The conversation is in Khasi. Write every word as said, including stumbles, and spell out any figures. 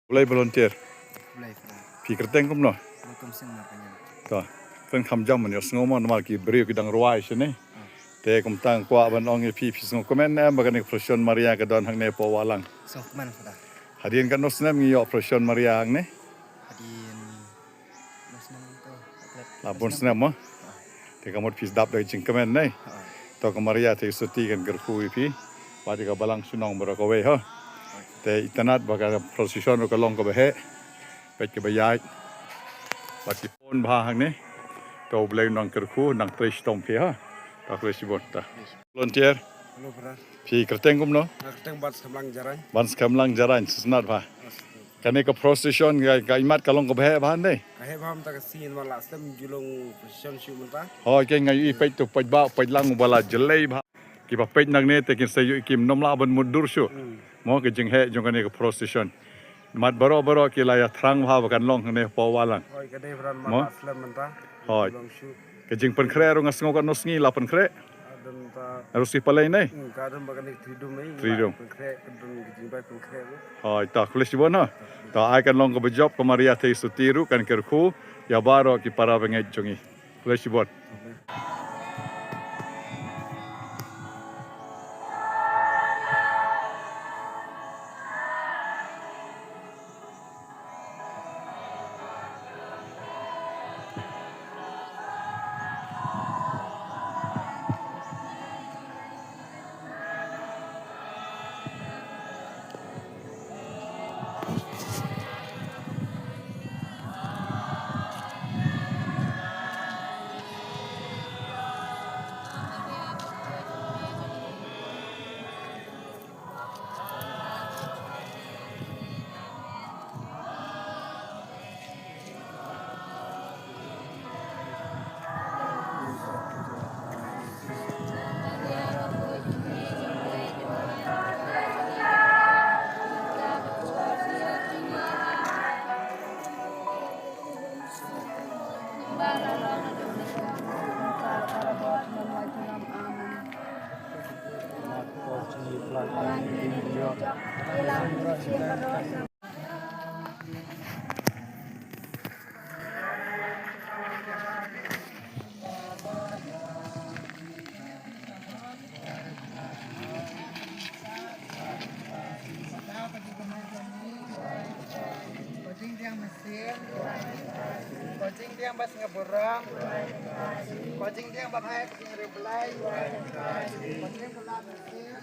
Blei volunteer. Blei, Blei. Phi kyrteng kumno? Welcome sing mar kanyan. To. Kan kham jam man ïoh sngew mo namar ki briew ki dang rwai shane. Te kumta nga kwah ban ong ïa phi, phi sngewkmen em ba kane ka procession Maria ka don hangne hapoh Wahlang? Sngewkmen, Father. Hadien katno snem ngi ïoh procession Maria hangne? Hadien bun snem to. La bun snem mo. Te ka mut phi sdap da ka jingkmen ne. To ka Maria te suti kan kyrkhu ïa phi. Bad ïa ka balang shnong baroh kawei ho. Te itynnad ba ka procession ruh ka long kaba heh. Peit kaba ïaid. Bad ki pun bha hangne. To U Blei un nang kyrkhu, nang trei shitom phi ha. To khublei shibun ta. Volunteer. Hello, brother. Phi kyrteng kumno? Nga kyrteng Ban Skhem Lang Jarain. Ban Skhem Lang Jarain, sngewtynnad bha. Kane ka procession ka, ka imat ka long kaba heh bha ne? Ka heh bha mynta ka sngi namar la slem ju long procession shuh mynta. Hooid, ke nga ïohi peit to, peit bha, peit lang uba la jlei bha. Kiba peit nangne te kin sa ïohi kim nym lah ban mutdur shuh. Hmm. Mo ka jingheh jong kane ka procession. Mat baroh baroh ki la ïathrang bha ba kan long hangne hapoh Wahlang. Hooid, ka dei bha namar la slem mynta. Hooid. Ju long shuh. Ka jingpynkhreh ruh nga sngew katno sngi la pynkhreh. Ka don ta. Ruh shi palei ne? Hmm, ka don ba kane ka Triduum ne. Triduum. Pynkhreh, ka don ka jingbai pynkhreh ruh. Hooid, ta khublei shibun ha. Ta ai kan long kaba jop ka Maria Theisotti ruh kan kyrkhu ïa baroh ki para bangeit jong ngi. Khublei shibun. Ko jingdiang mynsiem, ko jingdiang ba sngewburom, ko jingdiang ba bha ha ka jingriewblei, ko jingburom mynsiem.